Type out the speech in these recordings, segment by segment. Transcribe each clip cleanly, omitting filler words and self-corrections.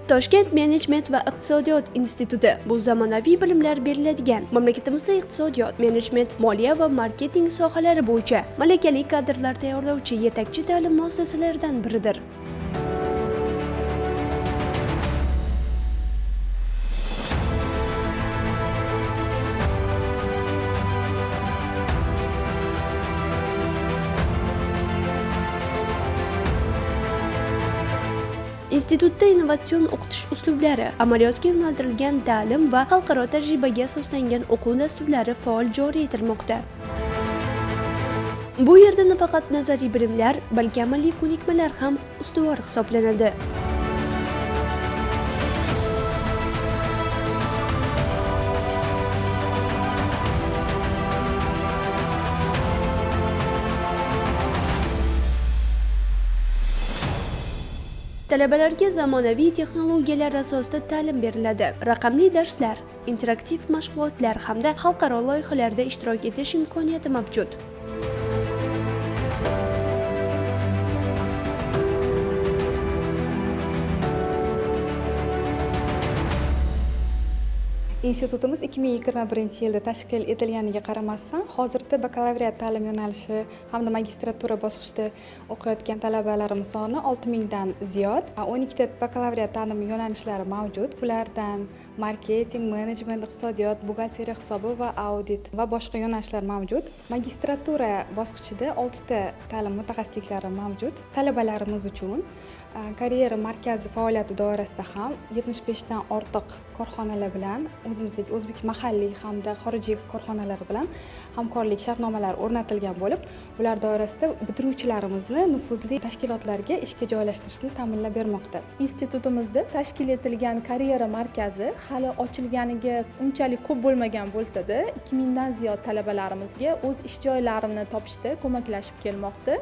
Toshkent menejment va iqtisodiyot instituti bu zamonaviy bilimlar beriladigan, mamlakatimizda iqtisodiyot, menejment, moliya va marketing sohalari bo'yicha malakali kadrlar tayyorlovchi yetakchi ta'lim muassasalaridan biridir. Institutda innovatsion o'qitish uslublari, amaliyotga yo'naltirilgan ta'lim va xalqaro tajribaga asoslangan o'quv dasturlari faol joriy etilmoqda. Bu yerda nafaqat nazariy bilimlar, balki amaliy ko'nikmalar ham ustuvor hisoblanadi. Talabalarga zamonaviy texnologiyalar asosida ta'lim beriladi. Raqamli darslar, interaktiv mashg'ulotlar hamda xalqaro loyihalarda ishtirok etish imkoniyati mavjud. Institutimiz 2021-yilda tashkil etilganiga qaramasdan, hozirda bakalavriat ta'lim yo'nalishi hamda magistratura bosqichida o'qiyotgan talabalarimiz soni 6000 dan ziyod. 12 ta bakalavriat ta'lim yo'nalishlari mavjud. Bulardan marketing, menejment, iqtisodiyot, buxgalteriya hisobi va audit va boshqa yo'nalishlar mavjud. Magistratura bosqichida 6 ta ta'lim mutaxassisliklari mavjud. Talabalarimiz uchun karyera markazi faoliyati doirasida ham 75 dan ortiq korxonalar bilan, o'zimizdagi o'zbek mahalliy hamda xorijiy korxonalar bilan hamkorlik shartnomalari o'rnatilgan bo'lib, ular doirasida bitiruvchilarimizni nufuzli tashkilotlarga ishga joylashtirishni ta'minlab bermoqda. Institutimizda tashkil etilgan karyera markazi hali ochilganiga unchalik ko'p bo'lmagan bo'lsa-da, 2000 dan ziyod talabalarimizga o'z ish joylarini topishda ko'maklashib kelmoqda.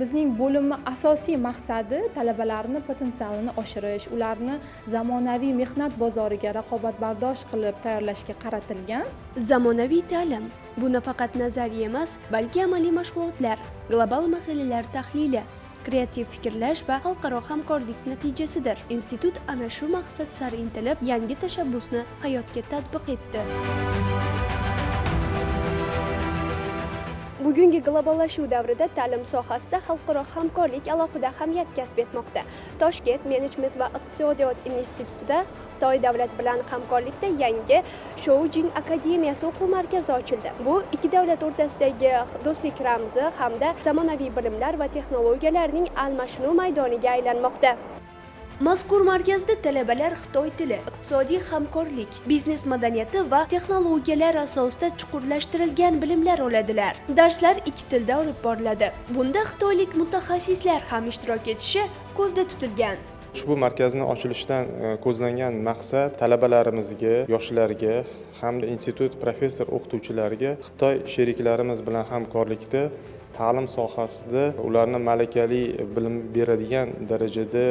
Bizning bo'limning asosiy maqsadi talabalarni potensialini oshirish, ularni zamonaviy mehnat bozoriga raqobatbardosh qilib tayyorlashga qaratilgan. Zamonaviy ta'lim bu nafaqat nazariy emas, balki amaliy mashg'ulotlar, global masalalar tahlili, kreativ fikrlash va xalqaro hamkorlik natijasidir. Institut ana shu maqsad sari intilib, yangi tashabbusni hayotga tatbiq etdi. Bugungi globallashuv davrida ta'lim sohasida xalqaro hamkorlik alohida ahamiyat kasb etmoqda. Toshkent menejment va iqtisodiyot institutida Xitoy davlati bilan hamkorlikda yangi Shoujing akademiyasi o'quv markazi ochildi. Bu ikki davlat o'rtasidagi do'stlik ramzi hamda zamonaviy bilimlar va texnologiyalarning almashinuv maydoniga aylanmoqda. Mazkur markazda talabalar Xitoy tili, iqtisodiy hamkorlik, biznes madaniyati va texnologiyalar asosida chuqurlashtirilgan bilimlar oladilar. Darslar ikki tilda olib boriladi. Bunda xitoylik mutaxassislar ham ishtirok etishi ko'zda tutilgan. Ushbu markazni ochilishidan ko'zlangan maqsad talabalarimizga, yoshlarga hamda institut professor o'qituvchilariga Xitoy sheriklarimiz bilan hamkorlikda ta'lim sohasida ularni malakali bilim beradigan darajada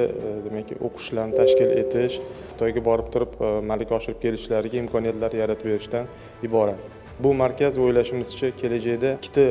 demak o'qishlarni tashkil etish, Xitoyga borib turib malaka oshirib kelishlariga imkoniyatlar yaratib berishdan iborat. Bu markaz o'ylashimizcha kelajakda ikkita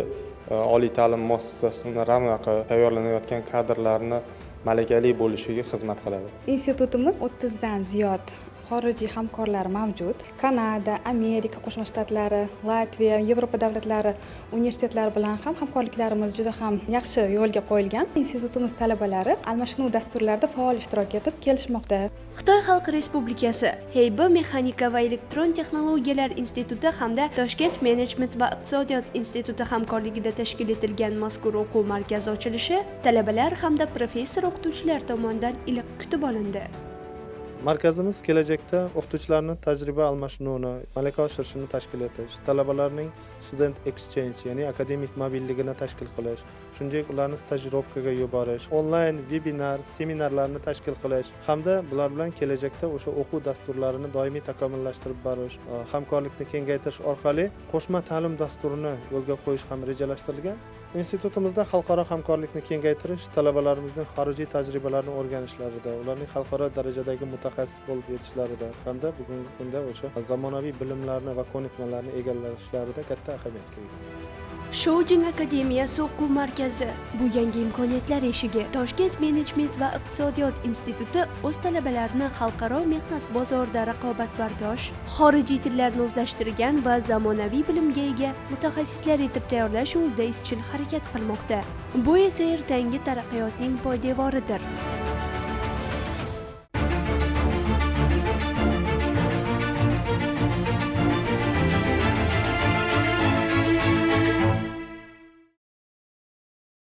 oliy ta'lim muassasasini ravnaqi tayyorlanayotgan kadrlarni malakali bo'lishiga xizmat qiladi. Institutimiz 30 dan ziyod xorijiy hamkorlar mavjud. Kanada, Amerika Qo'shma Shtatlari, Latviya, Yevropa davlatlari universitetlari bilan ham hamkorliklarimiz juda ham yaxshi yo'lga qo'yilgan. Institutimiz talabalari almashinuv dasturlarida faol ishtirok etib kelishmoqda. Xitoy Xalq Respublikasi Heibi mexanika va elektron texnologiyalar instituti hamda Toshkent menejment va iqtisodiyot instituti hamkorligida tashkil etilgan mazkur o'quv markazi ochilishi talabalar hamda professor o'qituvchilar tomonidan iliq kutib olindi. Markazimiz kelajakda o'qituvchilarni tajriba almashinuvini, malaka oshirishini tashkil etish, talabalarning student exchange, ya'ni akademik mobilligini tashkil qilish, shuningdek ularni stajirovkaga yuborish, onlayn webinar, seminarlarni tashkil qilish hamda bular bilan kelajakda o'sha o'quv dasturlarini doimiy takomillashtirib borish, hamkorlikni kengaytirish orqali qo'shma ta'lim dasturini yo'lga qo'yish ham rejalashtirilgan. Institutimizda xalqaro hamkorlikni kengaytirish, talabalarimizning xorijiy tajribalarni o'rganishlarida, ularning xalqaro darajadagi mutaxassis bo'lib yetishlarida hamda bugungi kunda o'sha zamonaviy bilimlarni va ko'nikmalarni egallashlarida katta ahamiyatga ega. Shoujing akademiyasi o'quv markazi bu yangi imkoniyatlar eshigi. Toshkent menejment va iqtisodiyot instituti o'z talabalarini xalqaro mehnat bozorida raqobatbardosh, xorijiy tillarni o'zlashtirgan va zamonaviy bilimga ega mutaxassislar etib tayyorlash yo'lida izchil harakat qilmoqda. Bu esa ertangi taraqqiyotning poydevoridir.